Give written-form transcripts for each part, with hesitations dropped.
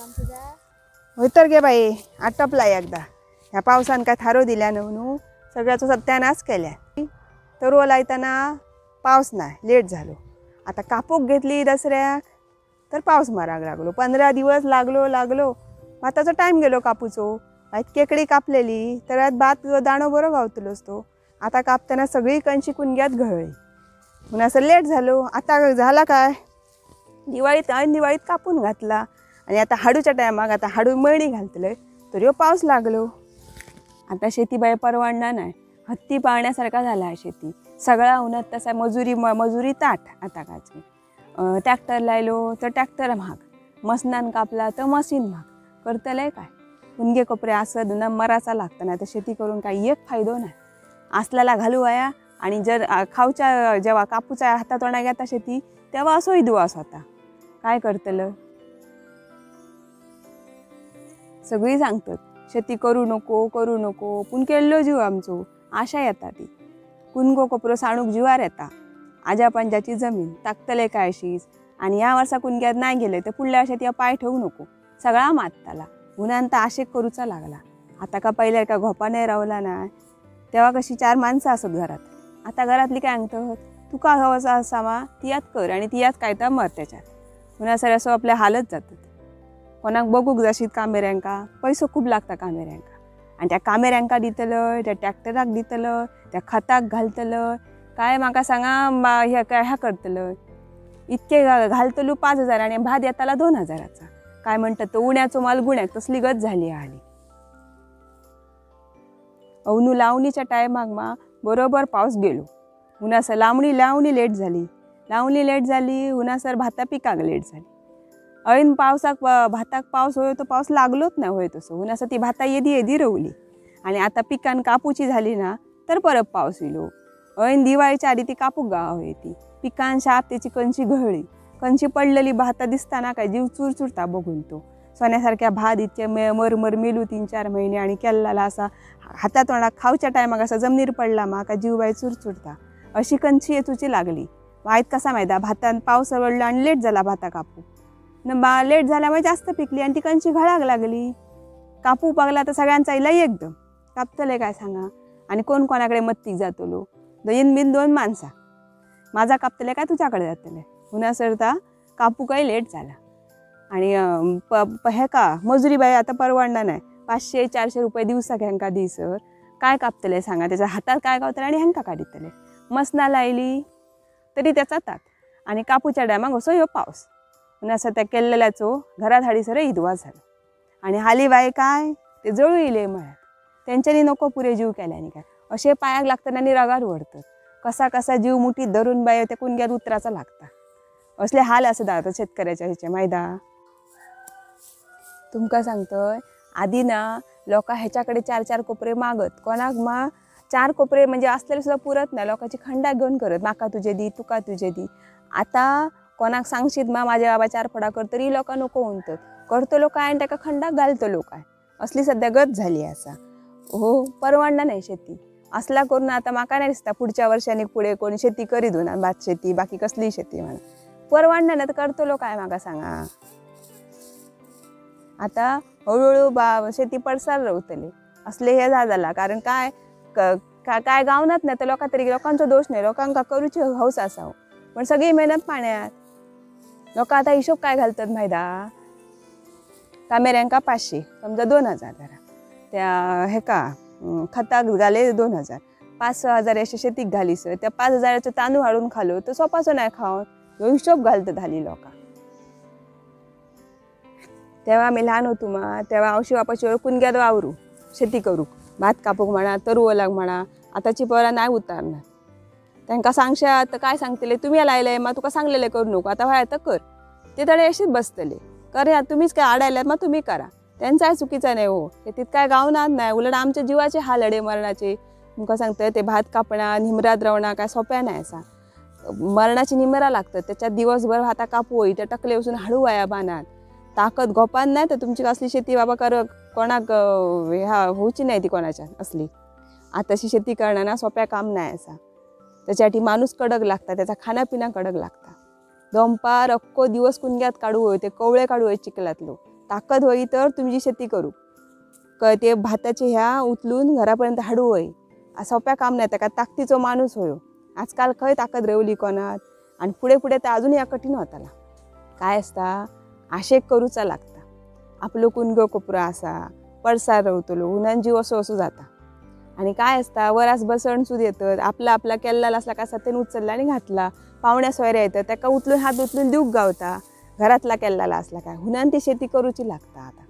होय तर गे बाई आटपला एकदा ह्या पावसान काय थारो दिल्या न्हू सगळ्याचो सत्यानाश केल्या। तरवो लायतना पावस नाही लेट झालो। आता कापूक घेतली दसऱ्याक तर पावस माराक लागलो। 15 दिवस लागलो लागलो भाताचो टायम गेलो कापूचो। मागीर केकडी कापलेली तर भात दाणो बरो गावतलोच तो। आता कापताना सगळी कणशी कुणग्यात घळली म्हणून असं लेट झालो। आता झाला काय दिवाळीत ऐन दिवाळीत कापून घातला आणि आता हाडूच्या टायमाक आता हाडू मळणी घालतले तर ह्यो पावस लागलो। आता शेती बाय परवडणार नाही, हत्ती पाळण्यासारखा झाला आहे शेती। सगळा उन्हात तसा मजुरी मजुरी ताट आता काची। ट्रॅक्टर लायलो तर ट्रॅक्टर महाग, मसनान कापला तर मशीन महाग, करतले काय कुणगे कपडे असं ना मराचा लागतं ना। तर शेती करून काही एक फायदो नाही। असल्याला घालू वाया आणि जर खावच्या जेव्हा कापूच्या हातातोंडा घेता शेती तेव्हा असोही दुवास होता। काय करतलं सगळी सांगतात शेती करू नको करू नको, पूण केल्लो जीव आमचो आशा येता ती। कुणगो कोपरो साणूक जिवार येता, आजा पंजाची जमीन ताकतले काय अशीच। आणि ह्या वर्सा कुणग्यात नाही गेले तर पुढल्या वर्षात या पाय ठेवू नको, सगळा मातताला म्हणून तर आशेक करूचा लागला। आता का पहिल्या का घोपा नाही रावला ना, तेव्हा कशी 4 माणसं असत घरात। आता घरातली काय सांगतात तुका हवं असा मा तियात कर आणि तियात काय तर मर त्याच्यात, म्हणून सर असं आपल्या हालत जातात। कोणाक बघूक जाशीत कामेऱ्यांका पैसो खूप लागता कामेऱ्यांका, आणि त्या कामेऱ्यांका दितलं, त्या ट्रॅक्टराक दितलं, त्या खताक घालतलं, काय म्हाका सांगा ह्या काय ह्या करतलं। इतके घालतलू 5,000 आणि भात येताला 2,000चा। काय म्हणतात तो उण्याचो माल गुण्याक, तसली गत झाली हाली। अवनू लावणीच्या टायमाक मा बरोबर पावस गेलो, उन्हासर लावणी लावणी लेट झाली, लावणी लेट झाली उन्हासर भाता पिकाक लेट झाली। ऐन पावसाक भाताक पावस होय तो पावस लागलोच नाही होय तसं, उन्हासर ती भाता येदी येदी रवली। आणि आता पिकान कापूची झाली ना तर परत पावस येलो। ऐन दिवाळीच्या आधी ती कापूक गाव होय ती पिकान शाप त्याची कणशी घळली, कणशी पडलेली भाता दिसताना काय जीव चुरचुरता बघून तो। सोन्यासारख्या भात इतके मरमर मेलू 3-4 महिने आणि केल्लाला असा हातातोंडाक खावच्या टायमाक असा जमनीर पडला माका जीव बाय चुरचुरता, अशी कणशी येतुची लागली। वायत कसा माहिती भातान पावस पडलो आणि लेट झाला भाता कापू न बा लेट झाल्यामुळे जास्त पिकली आणि ती कणशी घळाक लागली। कापू पागला तर सगळ्यांचा इला एकदम कापतले काय सांगा। आणि कोण कोणाकडे मत्तीक जातलो, दोन बिन 2 माणसा माझा कापतले काय तुझ्याकडे जातले, पुन्हा सरता कापू काही लेट झाला। आणि हे का मजुरी बाई आता परवडणार नाही, 500-400 रुपये दिवसाक ह्यांका दिसर काय कापतले सांगा, त्याच्या हातात काय गावतले आणि ह्यांका काय दितले। मसना लायली तरी त्याचा तात आणि कापूच्या टायमाक असो ह्यो पावस, म्हणून असं त्या केल्लेल्याचो घरात हाडीसर इदवा झालो। आणि हाली बाई काय ते जळू इले मळ्यात, त्यांच्यानी नको पुरे जीव केल्याने काय असे पायाक लागतात आणि रगार वडतात, कसा कसा जीव मुठीत धरून बाई त्या कुणग्यात उतराचा लागता, असले हाल असं आता शेतकऱ्याच्या ह्याच्या मायदा। तुमका सांगतोय आधी ना लोकां ह्याच्याकडे 4-4 कोपरे मागत, कोणाक मा 4 कोपरे म्हणजे असलेले सुद्धा पुरत नाही, लोकांची खंडा घेऊन करत माका तुझे दी तुका तुझे दी। आता कोणाक सांगशीत मा माझ्या बाबा 4 फडा कर तरी लोकां नको म्हणतात, करतलो काय आणि ताका खंडा घालतलो काय, असली सध्या गत झाली आसा। हो परवडणार नाही शेती असला करून आता माका नाही दिसता पुढच्या वर्षांनी पुढे कोणी शेती करीत ना, भात शेती बाकी कसली शेती म्हणा परवडणार नाही तर करतलो काय माका सांगा। आता हळूहळू बा शेती पडसार रवतली असले हे झाला, कारण काय काय गावनात नाही तर लोकां तरी लोकांचो दोष नाही, लोकांका करूची हौस असावं पण सगळी मेहनत पाण्यात। लोक आता हिशोब काय घालतात माहिती, कामेऱ्यांका 500 समजा 2,000 धरा, त्या हेका खताक घाले 2,000, 5-6 हजार अशे शेतीक घाली सर, त्या 5,000चो तांदूळ हाडून खालो तर सोपाचो नाही खावन, ह्यो हिशोब घालतात हाली लोकां। तेव्हा आमी ल्हान होतो मा तेव्हा आवशी बापाची वेळ कुणग्यात वावरू शेती करूक, भात कापूक म्हणा तरवलाक म्हणा, आताची पोरां नाही उतारणार। तांकां सांगशात तर काय सांगतले तुमी लायले मा तुका सांगलेले करू नको आता व्हाय तर कर, ते तडे अशीच बसतले कर तुम्हीच काय आडायल्यात मग तुम्ही करा, त्यांचाय चुकीचा नाही हो, शेतीत काय गावनात नाही, उलट आमच्या जिवाचे हाल अडे मरणाचे। तुमकां सांगतय ते भात कापणा निमरात रवणा काय सोप्या नाही असा, मरणाची निमरा लागतात त्याच्यात दिवसभर भाता कापू त्या टकले वचून हाडू वाया बानात, ताकद गोपान नाही तर तुमची कसली शेती बाबा कर कोणाक ह्या होऊची नाही ती कोणाच्या असली। आताशी शेती करणं ना सोप्या काम नाही असा, त्याच्यासाठी माणूस कडक लागता, त्याचा खानापिना कडक लागता, दंपार अक्को दिवस कुणग्यात काढू होय ते कवळे काढू होय चिखलातलो, ताकद होई तर तुमची शेती करू ते भाताचे ह्या उचलून घरापर्यंत हाडू होय, सोप्या काम नाही, ताका ताकदीचो माणूस होयो। आजकाल खंय ताकद रेवली कोणात, आणि पुढे पुढे तर अजून ह्या कठीण होताला। काय असता आशेक करूचा लागता, आपलो कुणगो कोपरो आसा पडसार रवतलो उन्हान जीव असो असो जाता। आणि काय असता वरास बसण सुद्दां येतात, आपला आपला केल्ला असला काय तेन उचलला आणि घातला, पावण्या सोयऱ्या येतात ताका उचलून हात उचलून दिवंक गावता, घरातला केल्ला असला काय हुनान ती शेती करूची लागता। आता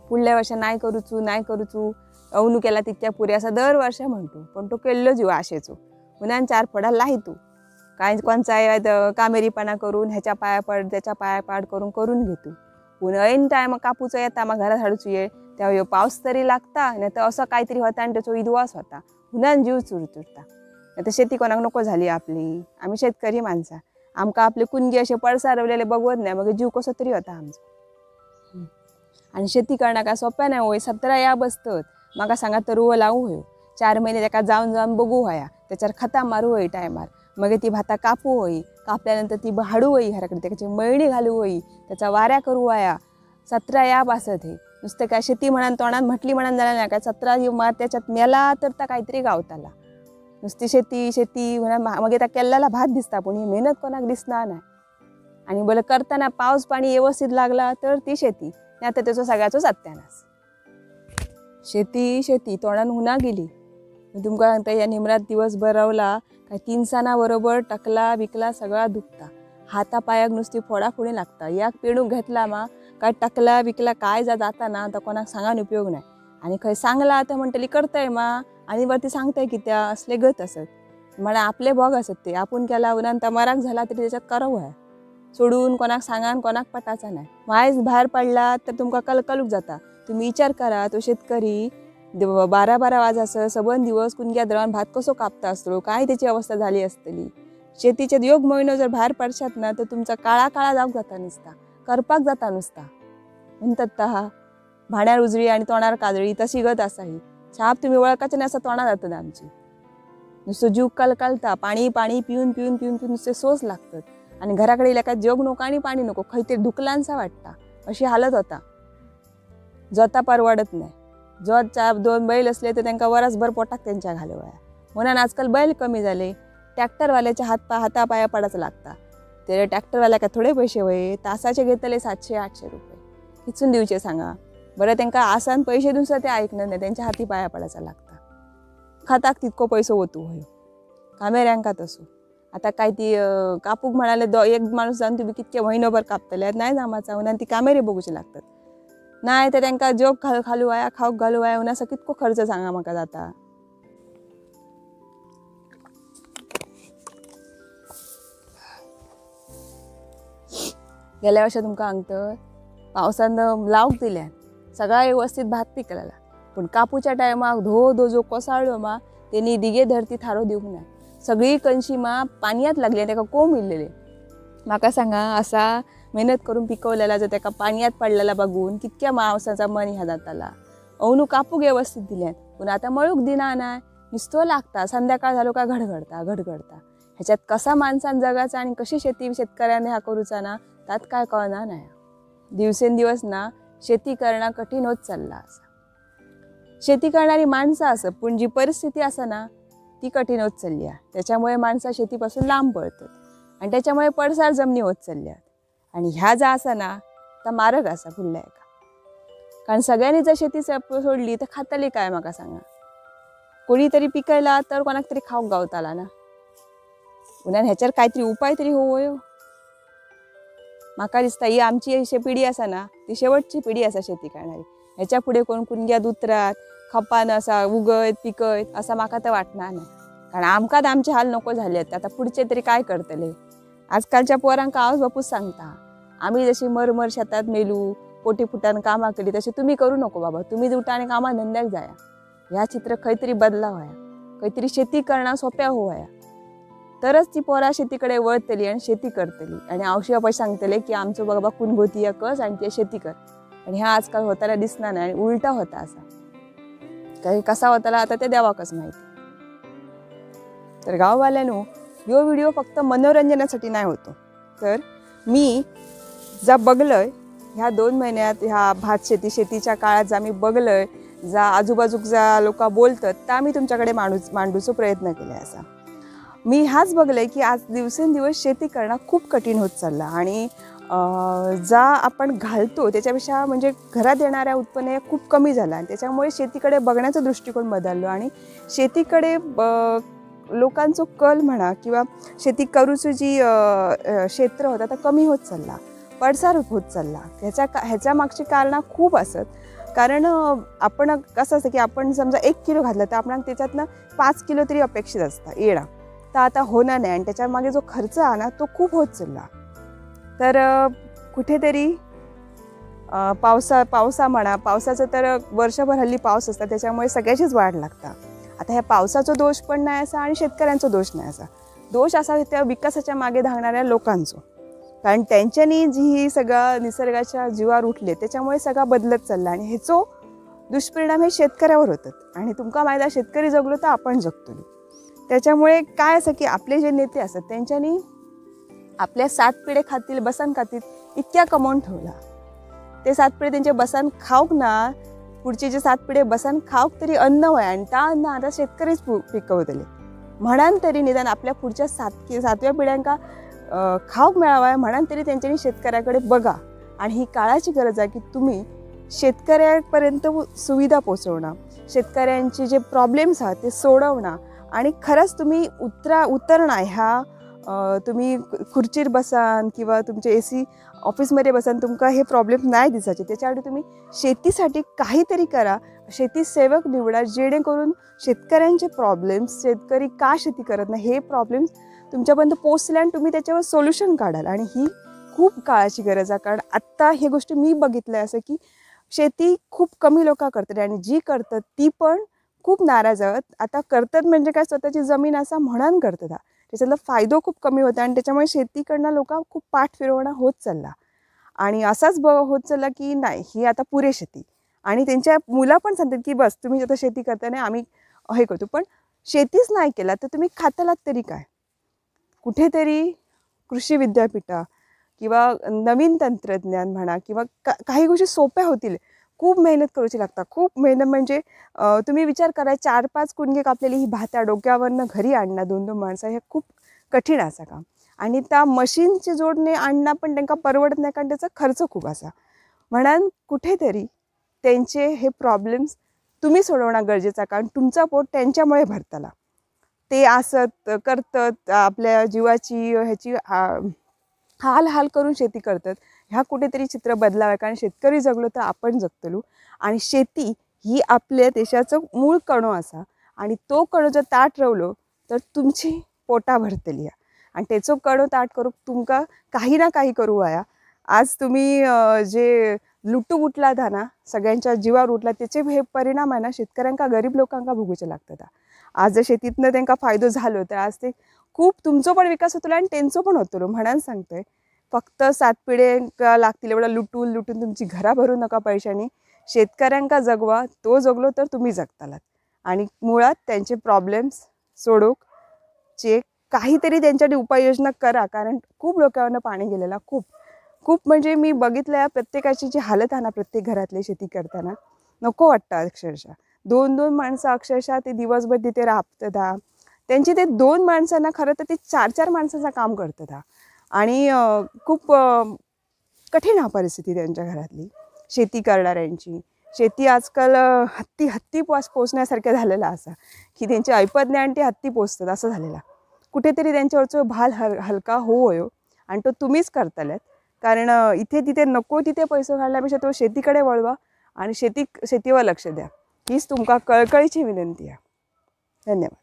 पुढल्या वर्षा नाही करूचू नाही करूचू अवनू केला तितक्या पुरे असा दर वर्षा म्हणतो, पण तो केल्लो जीव आशेचो हुनान चार फडा लायतो काय कोणचा कामेरीपणा करून ह्याच्या पाया पड त्याच्या पाया पाड करून करून घेतो। पूण ऐन टायम कापूचो येता मग घरात हाडूचो ये तेव्हा ह्यो पावस तरी लागता नाही तर असं काहीतरी होता आणि त्याचो इदवास होता, हुनान जीव चुरचुरता। नाही तर शेती कोणाक नको झाली आपली, आम्ही शेतकरी माणसां, आमकां आपले कुणगे असे पडसारवलेले बघवत नाही, मग जीव कसो तरी होता आमचो। आणि शेती करणं काय सोप्या नाही होय, 17 या बसतत म्हाका सांगा तर लावू होयो 4 महिने ताका जावन जावन बघू होया, त्याच्यावर खता मारू होय टायमार, मग ती भाता कापू होई, कापल्यानंतर ती हाडू होई घराकडे, त्याची मळणी घालू होई, त्याचा वाऱ्या करू होया, 17 या बसत हे नुसतं काय शेती म्हणान तोंडान म्हटली म्हणान झालं नाही काय 17 मार त्याच्यात मेला तर ता काहीतरी गावताला। नुसती शेती शेती म्हणून मग त्या केल्ल्याला भात दिसता, पण ही मेहनत कोणाक दिसणार नाही। आणि बरं करताना पाऊस पाणी व्यवस्थित लागला तर ती शेती, नाही तर त्याचो सगळ्याचो सत्यानाश। शेती शेती तोंडान हुना गेली। मी तुमकां सांगता ह्या निमरात दिवसभर रावला काय तिनसाना बरोबर टकला बिकला सगळा दुखता, हाता पायाक नुसती फोडाफोडी लागता, याक पेणूक घेतला मा काय टकला बिकला काय जा जाता ना तर कोणाक सांगान उपयोग नाही। आणि खंय सांगला तर म्हणटली करताय मा आणि वरती सांगताय की त्या असले गत असत म्हणा आपले भोग असत ते आपण केला उन्हान मराक झाला तरी त्याच्यात करावं आहे सोडून कोणाक सांगान कोणाक पटाचा नाही। मायज भायर पडला तर तुमकां कलकलूक जाता। तुम्ही विचार करा तो शेतकरी 12-12 वाजासर सबंद दिवस कुणग्या द्रवान भात कसो कापता असतो, काय त्याची अवस्था झाली असतली। शेतीचे योग महिनो जर भायर पडशात ना तर तुमचा काळा काळा जावंक जाता नुसता, करपाक जाता नुसता। म्हणतात हा भाण्यार उजळी आणि तोंडार काजळी तशी गत आसा ही छाप तुम्ही वळखाचे नाही असा तोंडा जातात आमची। नुसतं जीव कलकलता, पाणी पाणी पिऊन पिऊन पिऊन पिऊन नुसते सोस लागतात आणि घराकडे येयल्या काय जेवण नको आणि पाणी नको, खंय तरी धुकलांसा वाटता अशी हालत होता। जोता परवडत नाही, जोत 4-2 बैल असले तर त्यांना वरसभर पोटाक त्यांच्या घालवाया म्हणून आजकाल बैल कमी झाले। ट्रॅक्टरवाल्याच्या हाता पाया पडायचं लागता, ते ट्रॅक्टरवाल्या काय थोडे पैसे वय तासाचे घेतले 700-800 रुपये किचून दिवचे सांगा बरं, त्यांना आसान पैसे दिवन सुद्दां ते ऐकणार नाही, त्यांच्या हाती पाया पडायचा लागता। खाताक तितको पैसो वतू होयो कामेऱ्यांका तसो। आता काय ती कापूक म्हणाले एक माणूस जाऊन तुम्ही कितके महिनोभर कापतले नाही जमाचा म्हणून ती कामेरी बघूची लागतात, नाही तर त्यांना जोग घालू आया खाऊक घालू आया म्हणून असं कितको खर्च सांगा म्हाका जाता। गेल्या वर्षा तुमकां सांगता पावसान लावूंक दिल्यान सगळा व्यवस्थित भात पिकलेला, पण कापूच्या टायमाक धो धो जो कोसळ्ळो मा तेणी दिगे धरती थारो दिवंक ना, सगळी कणशी मा पाणयात लागली आनी ताका कोंब इल्लेले। म्हाका सांगा असा मेहनत करून पिकवलेला जर ताका पाणयात पडलेला बघून कितक्या मावसाचा मन ह्या जाताला। अवनू कापूक व्यवस्थित दिल्यान पूण आतां मळूक दिना नाय, नुसतो लागता संध्याकाळ जालो काय घडघडता घडघडता। ह्याच्यात कसा माणसान जगाचा आणि कशी शेती शेतकऱ्याने हा करूचा ना त्यात काय कळना नाही। दिवसेंदिवस ना शेती करणं कठीण होत चालला असा। शेती करणारी माणसं असत पण जी परिस्थिती आसा ना ती कठीण होत चालली आहे, त्याच्यामुळे माणसं शेतीपासून लांब पळतात आणि त्याच्यामुळे पडसार जमनी होत चालल्यात। आणि ह्या जा असा ना ता मारक आसा फुडल्या एका, कारण सगळ्यांनी जर शेती सोडली तर खातली काय म्हाका सांगा। कोणी तरी पिकयला तर कोणाक तरी खावंक गावताला ना, म्हणून ह्याच्यार काहीतरी उपाय तरी होवयो। म्हाका दिसता ही आमची अशी पिढी आसा ना ती शेवटची पिढी आसा शेती करणारी, ह्याच्या फुडें कोण कुणग्यात उतरात खपान असा उगयत पिकयत असा म्हाका तर वाटणार नाही, कारण आमकांच आमचे हाल नको झाले आता पुढचे तरी काय करतले। आजकालच्या पोरांका आवज बापूस सांगता आम्ही जशी मरमर शेतात मेलू पोटी फुटान कामां केली तशी तुम्ही करू नको बाबा, तुम्ही उठा आणि कामा धंद्याक जाया। ह्या चित्र खंय तरी बदलाव व्हाया, खंय तरी शेती करणं सोप्या होवया तरच ती पोरा शेतीकडे वळतली आणि शेती करतली आणि आवशी बापाय सांगतले की आमचो बाबा कुणगोती कस आणि ते शेती कर। आणि ह्या आजकाल होताना दिसणार नाही आणि उलटा होता असा काही कसा होताला आता ते देवाकच माहिती। तर गाववाल्यांनो ह्यो व्हिडिओ फक्त मनोरंजनासाठी नाही होतो, तर मी जा बघलंय ह्या 2 महिन्यात ह्या भात शेती शेतीच्या काळात जा मी बघलंय, जा आजूबाजूक जा लोक बोलतात ता मी तुमच्याकडे मांडूचो प्रयत्न केला असा। मी ह्याच बघलंय की आज दिवसेंदिवस शेती करणं खूप कठीण होत चाललं आणि जा आपण घालतो त्याच्यापेक्षा म्हणजे घरात येणाऱ्या उत्पन्न हे खूप कमी झालं आणि त्याच्यामुळे शेतीकडे बघण्याचा दृष्टिकोन बदललो आणि शेतीकडे लोकांचो कल म्हणा किंवा शेती करूची जी क्षेत्र होता तो कमी होत चालला, पडसार होत चालला। ह्याच्या मागची कारणं खूप असत, कारण आपण कसं असतं की आपण समजा 1 किलो घातलं तर आपण त्याच्यातनं 5 किलो तरी अपेक्षित असतं येणं, तर आता होणार नाही आणि त्याच्या मागे जो खर्च आहे ना तो खूप होत चालला। तर कुठेतरी पावसा म्हणा, पावसाचं तर वर्षभर हल्ली पाऊस असतात त्याच्यामुळे सगळ्याचीच वाढ लागता। आता ह्या पावसाचा दोष पण नाही असा आणि शेतकऱ्यांचा दोष नाही असा, दोष असा त्या विकासाच्या मागे धावणाऱ्या लोकांचो, कारण त्यांच्यानी जी ही सगळं निसर्गाच्या जीवावर उठले त्याच्यामुळे सगळं बदलत चाललं आणि ह्याचो दुष्परिणाम हे शेतकऱ्यावर होतात। आणि तुमका माहिती आहे शेतकरी जगलो तर आपण जगतो, त्याच्यामुळे काय असं की आपले जे नेते असतात त्यांच्यानी आपल्या 7 पिढे खातील बसान खातील इतक्या कमवून ठेवला, ते 7 पिढे त्यांच्या बसान खाऊक ना, पुढचे जे 7 पिढे बसान खाऊक तरी अन्न व्हय आणि त्या अन्न आता शेतकरीच पिकवतले म्हणान तरी निदान आपल्या पुढच्या 7व्या पिढ्यांका खाऊक मिळावा म्हणान तरी त्यांच्यानी शेतकऱ्याकडे बघा। आणि ही काळाची गरज आहे की तुम्ही शेतकऱ्यापर्यंत सुविधा पोचवणं, शेतकऱ्यांचे जे प्रॉब्लेम्स आहेत ते सोडवणं आणि खरंच तुम्ही उतरणं ह्या तुम्ही खुर्चीर बसान किंवा तुमचे AC ऑफिसमध्ये बसान तुमका हे प्रॉब्लेम नाही दिसायचे। त्याच्यासाठी तुम्ही शेतीसाठी काहीतरी करा, शेती सेवक निवडा जेणेकरून शेतकऱ्यांचे प्रॉब्लेम्स, शेतकरी का शेती करत नाही हे प्रॉब्लेम्स तुमच्यापर्यंत पोचले आणि तुम्ही त्याच्यावर सोल्युशन काढाल। आणि ही खूप काळाची गरज आहे, कारण आत्ता हे गोष्टी मी बघितलं आहे असं की शेती खूप कमी लोक करतात आणि जी करतात ती पण खूप नाराज आहोत। आता करतात म्हणजे काय, स्वतःची जमीन असा म्हणून करतात, त्याच्यातला फायदा खूप कमी होता आणि त्याच्यामुळे शेतीकडनं लोक खूप पाठ फिरवणं होत चालला आणि असाच होत चालला की नाही ही आता पुरे शेती। आणि त्यांच्या मुलं पण सांगतात की बस तुम्ही आता शेती करता नाही आम्ही हे करतो, पण शेतीच नाही केला तर तुम्ही खातालात तरी काय। कुठेतरी कृषी विद्यापीठा किंवा नवीन तंत्रज्ञान म्हणा किंवा काही गोष्टी सोप्या होतील, खूप मेहनत करूची लागतात, खूप मेहनत म्हणजे तुम्ही विचार करा 4-5 कुणगे कापलेली ही भाता डोक्यावरनं घरी आणणं 2-2 माणसं हे खूप कठीण असा काम आणि त्या मशीनचे जोडणे आणणं पण त्यांना परवडत नाही कारण त्याचा खर्च खूप असा। म्हणून कुठेतरी त्यांचे हे प्रॉब्लेम्स तुम्ही सोडवणं गरजेचं, कारण तुमचा पोट त्यांच्यामुळे भरताला, ते असत करतात आपल्या जीवाची ह्याची हाल हाल करून शेती करतात। ह्या कुठेतरी चित्र बदलावं, कारण शेतकरी जगलो तर आपण जगतलो आणि शेती ही आपल्या देशाचं मूळ कणो असा आणि तो कणो जर ताट रवलो तर तुमची पोटा भरतली आणि त्याचो कणो ताट करूक तुमका काही ना काही करू व्हाया। आज तुम्ही जे लुटू उठला ना सगळ्यांच्या जीवावर उठला त्याचे हे परिणाम आहे ना शेतकऱ्यांका गरीब लोकांका भोगूचे लागतात। आज जर शेतीतनं त्यांना फायदो झालो तर आज ते खूप तुमचो पण विकास होतलो आणि त्यांचो पण होतलो। म्हणून सांगते फक्त 7 पिढे लागतील एवढं लुटून लुटून तुमची घरा भरू नका पैशांनी, शेतकऱ्यांका जगवा, तो जगलो तर तुम्ही जगतालात। आणि मुळात त्यांचे प्रॉब्लेम्स सोडूक चे काहीतरी त्यांच्यासाठी उपाययोजना करा, कारण खूप डोक्यावरनं पाणी गेलेला, खूप खूप म्हणजे मी बघितलं प्रत्येकाची जी हालत आहे ना प्रत्येक घरातली शेती करताना नको वाटतं अक्षरशः। 2-2 माणसं अक्षरशः ते दिवसभर तिथे राबतात, त्यांची ते 2 माणसांना खरं तर ते 4-4 माणसांचं काम करतात आणि खूप कठीण हा परिस्थिती त्यांच्या घरातली शेती करणाऱ्यांची। शेती आजकाल हत्ती हत्ती पोचण्यासारखं झालेला असा की त्यांची ऐपत नाही आणि ते हत्ती पोचतात असं झालेला। कुठेतरी त्यांच्यावरचो भार हलका होयो आणि तो तुम्हीच करतालात, कारण इथे तिथे नको तिथे पैसे घालण्यापेक्षा तो शेतीकडे वळवा आणि शेतीवर लक्ष द्या, हीच तुमका कळकळीची विनंती आहे। धन्यवाद।